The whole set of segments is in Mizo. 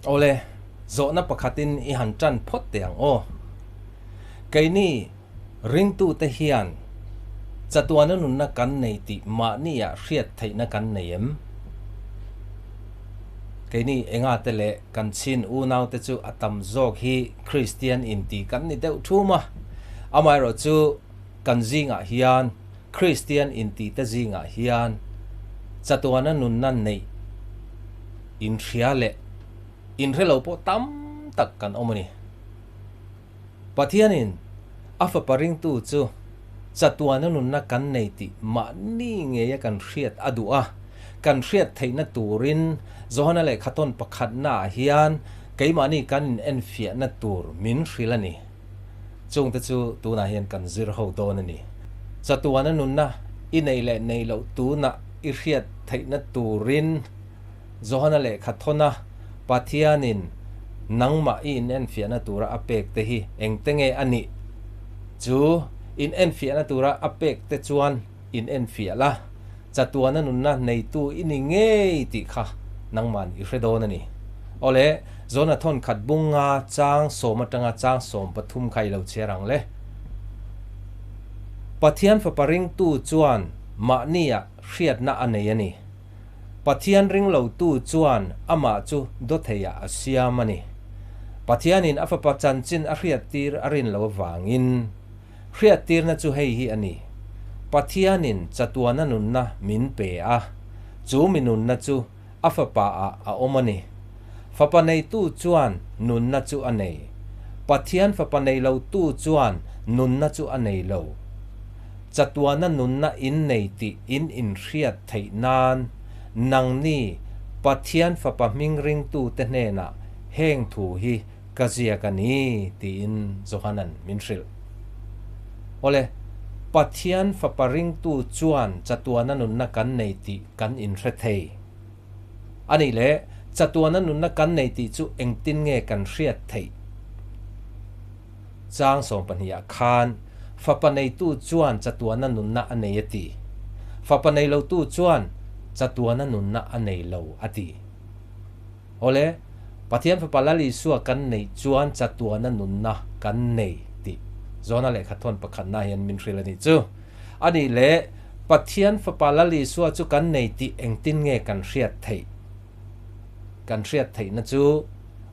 Awle, zawhna pakhatin i han tan phawt teh ang aw. Keini ringtute hian chatuana nunna kan nei tih mahnia hriat theihna kan nei em? Keini engate leh kan chin unaute chu a tam zawk hi Kristian inti kan ni deuh thum a, amaherawhchu kan zingah hian Kristian intite zingah hian chatuana nunna neih inhria leh inhre lo pawh tam tak kan awm a ni. Pathianin a Fapa ringtu chu chatuana nunna kan nei tih mahni ngeia kan hriat a duh a, kan hriat theihna turin Johana lehkhathawn pakhatnaah hian keimahni kan inenfiahna tur min hrilh a ni. Chungte chu tunah hian kan zir ho dawn a ni. Chatuana nunna i nei leh nei loh tunah i hriat theihna turin Johana lehkha thawna Pathianin nangmah i inenfiahna tura a pek te hi engte nge a nih? Chu inenfiahna tura a pek te chuan inenfiah la, chatuana nunna neitu i ni ngei tih kha nangman i hre dawn a ni. Awle, Johana thawn khat bunga chang sawm atanga chang 13 kha i lo chhiar ang le. Pathian Fapa ringtu chuan mahnia hriatna a nei a ni. Pathian ringlotu chuan amah chu dawtheiah a siam a ni. Pathianin a Fapa chanchin a hriattir a rin lo avangin, hriattirna chu hei hi a ni, Pathianin chatuana nunna min pe a, chu mi nunna chu a Fapa-ah a awm a ni. Fapa neitu chuan nunna chu a nei. Pathian Fapa nei lotu chuan nunna chu a nei lo. Chatuana nunna in nei tih in inhriat theih nan nangni Pathian Fapa hming ringtute hnenah heng thu hi ka ziak a ni tiin Johanan min hrilh. Awle, Pathian Fapa ringtu chuan chatuana nunna kan nei tih kan inhre thei. A nih leh, chatuana nunna kan nei tih chu engtin nge kan hriat theih? Chang 12 ah khan, Fapa neitu chuan chatuana nunna a nei a ti. Fapa nei lotu chuan chatuana nunna a nei lo a ti. Awle, Pathian Fapa Lal Isua kan neih chuan chatuana nunna kan nei tih Jona lehkha thawn pakhatna hian min hrilh a nih chu. A nih leh, Pathian Fapa Lal Isua chu kan nei tih engtin nge kan hriat theih? Kan hriat theihna chu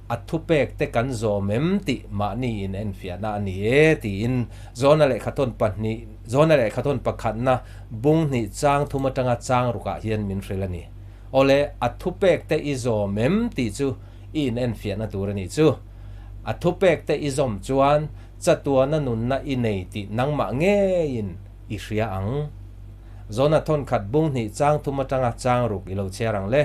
a thupek te kan zawm em tih mahni in enfiahna a ni e tiin Jona lehkha thawn pahnih, Jona lehkha thawn pakhatna bung hnih chang thum atanga chang rukah hian min hrilh a ni. Awle, a thupek te i zawm em tih chu i in enfiahna tur a nih chu. A thupek te i zawm chuan chatuana nunna i nei tih nangmah ngeiin i hria ang. Jona thawn khat bung hnih chang thum atanga chang ruk i lo chhiar ang le.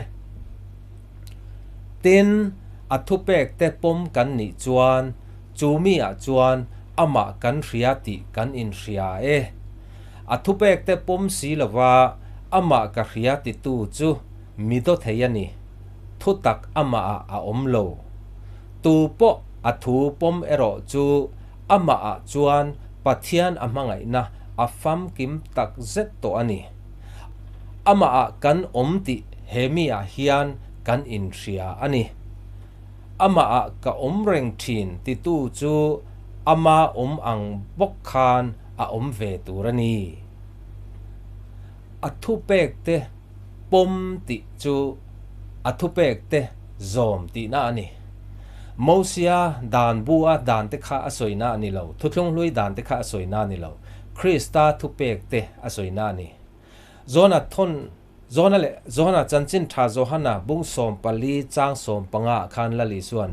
Tin, a thupek te pawm kan nih chuan chu mi ah chuan amah kan hria tih kan inhria e. A thupek te pawm si lova amah ka hria titu chu mi daw thei a ni. Thutak amah ah a awm lo. Tu pawh a thu pawm erawh chu amah ah chuan Pathian a hmangaihna a famkim tak zet tawh a ni. Amah ah kan awm tih he mi ah hian kan inhria a ni. Amah ah ka awm reng thin titu chu ama awm ang bawk khan a awm ve tur a ni. A thupek te pawm tih chu a thupek te zawm tihna a ni. Mosia dan bu a dan te kha a sawina a ni lo, Thuthlung hlui dan te kha a sawina a ni lo, Krista thupek te a sawina a ni. Jona thawn Jona leh Jona chanchin tha Johana bung 14 chang 15 ah khan Lal Isuan,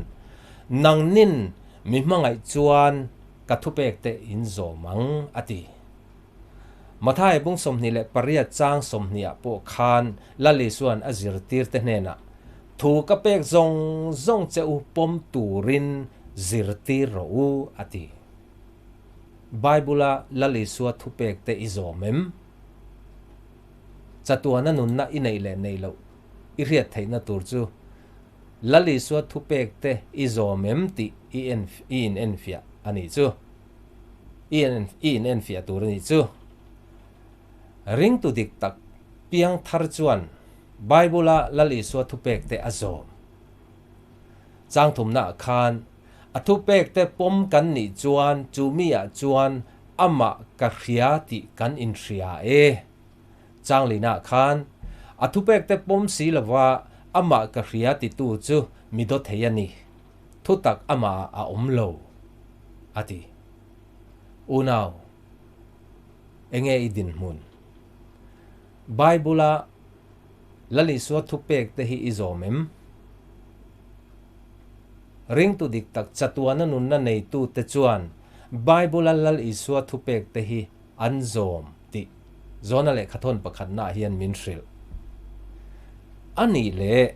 Nangnin mi hmangaih chuan ka thupek te in zawm ang a ti. Mathai bung 28 chang 20 ah pawh khan Lal Isuan a zirtirte hnenah, Thu ka pek zawng zawng che u pawm turin zirtir rawh u a ti. Bible-a Lal Isua thupek te i zawm em? Chatuana nunna i neih leh neih loh i hriat theihna tur chu Lal Isua thupek te i zawm em tih i en i in enfiah a nih chu. I en i in enfiah tur a nih chu. Ringtu dik tak piang thar chuan Bible-a Lal Isua thupek te a zawm. Chang thumnaah khan a thupekte pawm kan nih chuan chu miah chuan amah ka hria tih kan inhria e. Changlina khan a thupekte pawm si lova amah ka hria titu chu mi daw thei a ni. Thutak amah a awm lo, a ti. Unau, enge i dinhmun? Bible-a Lal Isua thupekte hi i zawm em? Ringtu dik tak chatuana nunna neitute chuan Bible-a Lal Isua thupekte hi an zawm tih Jona lehkhathawn pakhatnaah hian min hrilh. A nih leh,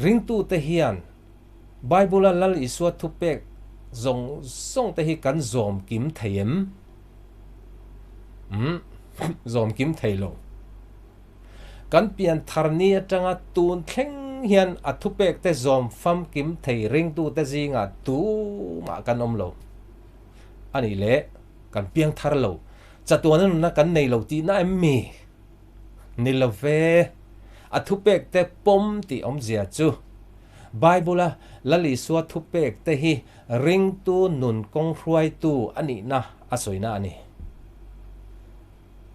ringtute hian Bible-a Lal Isua thupek zawng zawngte hi kan zawm kim thei em? Umm, zawm kim thei lo. Kan pian thar ni atanga tun thleng hian a thupekte zawm famkim thei ringtute zingah tumah kan awm lo. A nih leh, kan piang thar lo. Chatuana nunna kan nei lo tihna em mi? Ni lo ve. A thupekte pawm tih awmzia chu Bible-a Lal Isua thupekte hi ringtu nun kawng hruaitu a nihna a sawina a ni.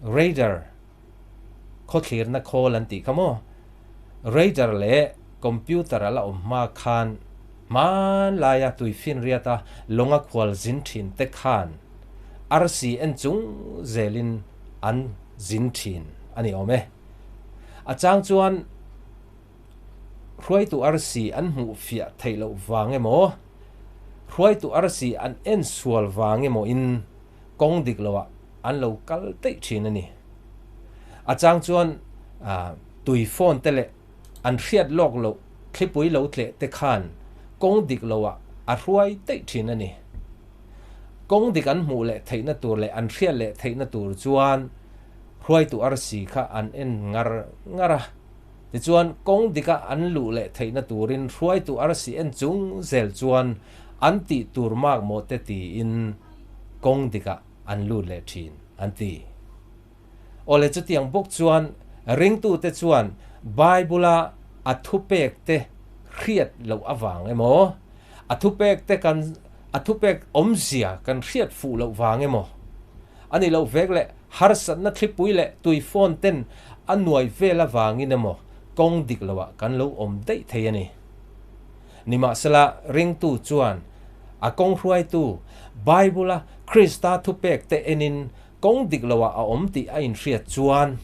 Radar, khawthlirna khawl an tih kha maw? Radar leh computer a la awm hma khan hmanlaia tuifinriata lawnga khual zin thin te khan arsi en chung zelin an zin thin a ni awm e. A chang chuan hruaitu arsi an hmuh fiah theih loh vang emaw, hruaitu arsi an en sual vang emaw in kawng dik loah an lo kal daih thin a ni. A chang chuan tui phone te leh an hriat lawk loh thlipui lo tleh te khan kawng dik loah a hruai daih thin a ni. Kawng dik an hmuh leh theihna tur leh an hriat leh theihna tur chuan hruaitu arsi kha an en ngar ngar a. Tichuan kawng dika an luh leh theihna turin hruaitu arsi en chung zel chuan an tih tur makmawh te tiin kawng dikah an lut leh thin, an ti. Awle chutiang bawk chuan ringtute chuan Bible-a a thupekte hriat loh avang emaw, a thupekte kan a thupek awmzia kan hriat fuh loh vang emaw, a nih loh vek leh harsatna thlipui leh tuifawn ten a nuai vel avangin emaw kawng dik loah kan lo awm daih thei a ni. Nimahsela, ringtu chuan a kawng hruaitu, Bible-a Krista thupekte enin kawng dik loah a awm tih a inhriat chuan,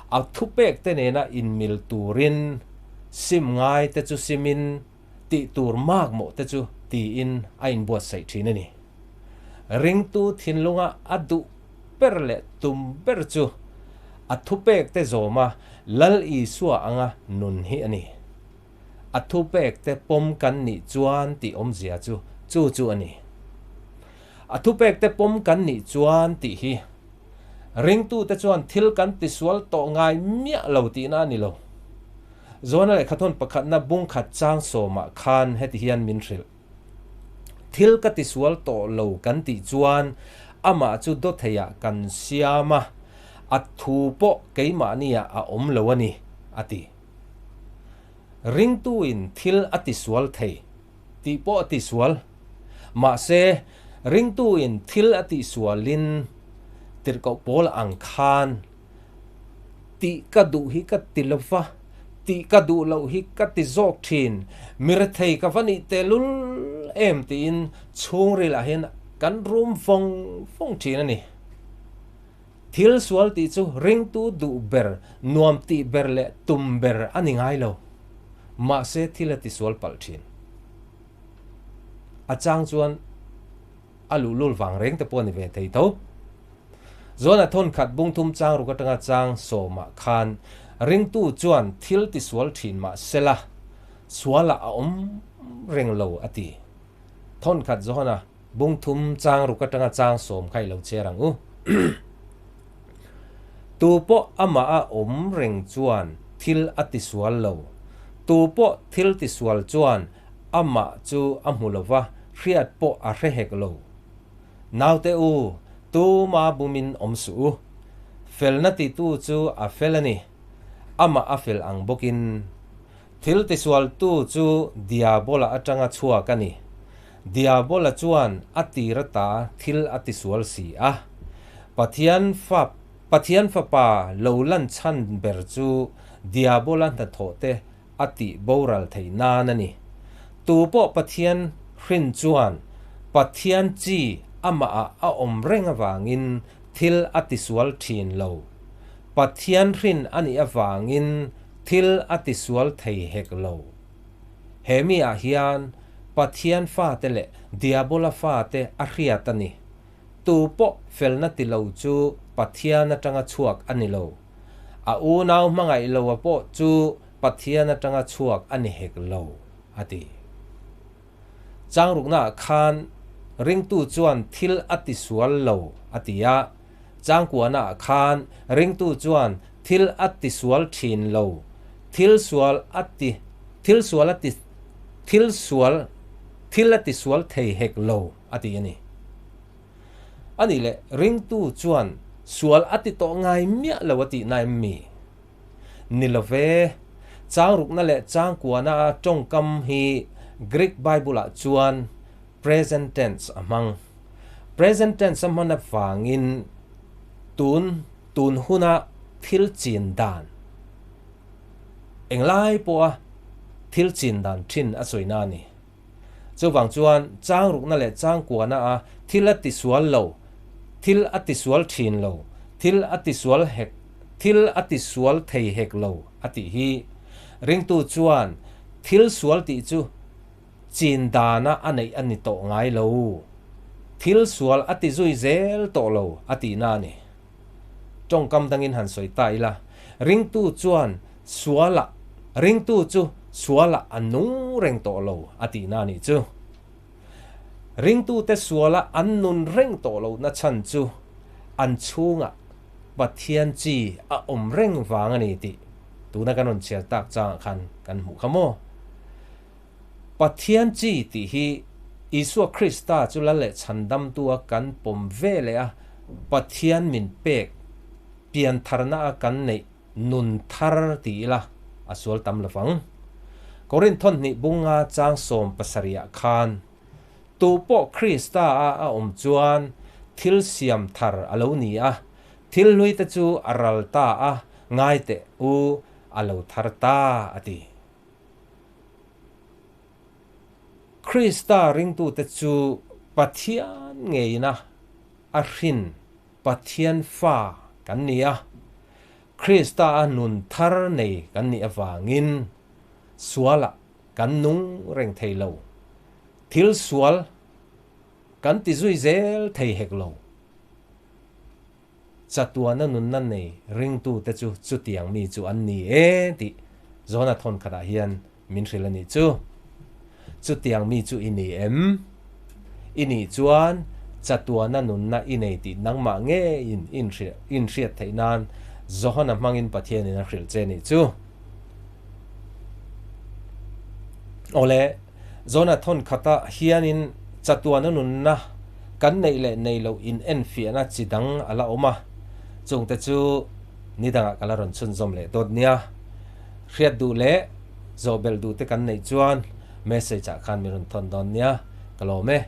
a thupekte nena inmil turin sim ngaite chu simin, tih tur makmawhte chu tiin a inbuatsaih thin a ni. Ringtu thinlunga a duh ber leh tum ber chu a thupekte zawma Lal Isua anga nun hi a ni. A thupekte pawm kan nih chuan tih awmzia chu chu chu a ni. A thupekte pawm kan nih chuan tih hi ringtute chuan thil kan tisual tawh ngai miah lo tihna a ni lo. Jona lehkhathawn pakhatna bungkhat chang sawmah khan heti hian min hrilh. Thil ka tisual tawh lo kan tih chuan amah chu dawtheiah kan siam a, a thu pawh keimahniah a awm lo a ni, a ti. Ringtuin thil a tisual thei tih pawh a tisual. Mahse, ringtuin thil a tihsualin tirhkoh pawl ang khan tih ka duh hi ka ti lo va, tih ka duh loh hi ka ti zawk thin, mi rethei ka va nih tehlul em tiin chhungrilah hian kan rum vawng vawng thin a ni. Thil sual tih chu ringtu duh ber, nuam tih ber leh tum ber a ni ngai lo. Mahse thil a tisual palh thin. A chang chuan a luhlul vang reng te pawh a ni ve thei tho. Jona thawnkhat bungthum chang ruk atanga chang sawmah khan ringtu chuan thil tisual thin mah sela sualah a awm reng lo a ti. Thawnkhat Johana Bungthum chang ruk atanga chang sawm kha i lo chhiar ang u. Tu pawh amah a awm reng chuan thil a tisual lo. Tu pawh thil tisual chuan amah chu a hmu lo va, hriat pawh a hre hek lo. Naute u, tuma bumin awm suh u. Felna titu chu a fel a ni. Amah a fel ang bawkin. Thil tisualtu chu Diabola atanga chhuak a ni. Diabola chuan a tir ata thil a tisual si a. Pathian fa Pathian Fapa lo lan chhan ber chu Diabola hnathawhte a tih boral theih nan a ni. Tu pawh Pathian hrin chuan Pathian chi amahah a awm reng avangin thil a tisual thin lo. Pathian hrin a nih avangin thil a tisual thei hek lo. He mi ah hian Pathian fate leh Diabola fate a hriat a ni. Tu pawh felna ti lo chu Pathian atanga chhuak a ni lo. A unau hmangaih lo a pawh chu Pathian atanga chhuak a ni hek lo, a ti. Changruknaah khan ringtu chuan thil a tisual lo a ti a, changkuanaah khan ringtu chuan thil a tisual thin lo, thil sual a ti, thil sual a ti, thil sual, thil a tisual thei hek lo a ti a ni. A nih leh ringtu chuan sual a ti tawh ngai miah lo a tihna em mi? Ni lo ve, changrukna leh changkuana a tawngkam hi Greek Bible-ah chuan present tense a hmang. Present tense a hman avangin tun tun huna thil chin dan, englai pawha thil chin dan thin a sawina a ni. Chuvang chuan changrukna leh changkuana a thil a tisual lo, thil a tisual thin lo, thil a tisual hek, thil a tisual thei hek lo a tih hi. Ringtu chuan thil sual tih chu chin dana a neih a ni tawh ngai lo. Thil sual a ti zui zel tawh lo a tihna a ni. Tawngkam dangin han sawi ta ila, ringtu chuan sualah, ringtu chu sualah a nung reng tawh lo a tihna a nih chu. Ringtute suala an nun reng tawh lohna chhan chu an chhungah Pathian chi a awm reng vang a ni tih tuna kan rawn chhiar tak changah khan kan hmuh kha maw? Pathian chi tih hi Isua Krista chu lal leh chhandamtua kan pawm ve leh a, Pathian min pek piantharna a kan neih nun thar ti ila a sual tam lo vang. Korinth thawnhnih bunga chang 70 ah khan, Tu pawh Krista a a awm chuan thil siam thar a lo ni a, thil hlui te chu a ral ta a, ngai teh u a lo thar ta a ti. Krista ringtute chu Pathian ngeina a hrin Pathian fa kan ni a, Krista a nun thar nei kan nih avangin sualah kan nung reng thei lo. Thil sual kan ti zui zel thei hek lo. Chatuana nunna nei ringtute chu chutiang mi chu an ni e tih Johana thawn khatah hian min hrilh a nih chu. Chutiang mi chu i ni em? I nih chuan chatuana nunna i nei tih nangmah ngeiin inhriat theih nan Johana hmangin Pathianin a hrilh che nih chu. Awle, Johana thawn khatah hianin chatuana nunna kan neih leh nei loh inenfiahna chi dang a la awm a, chungte chu ni dangah ka la rawn chhunzawm leh dawt nia. Hriat duh leh zawhbelh duh te kan neih chuan message ah khan min rawn thawn dawn nia, ka lawm e.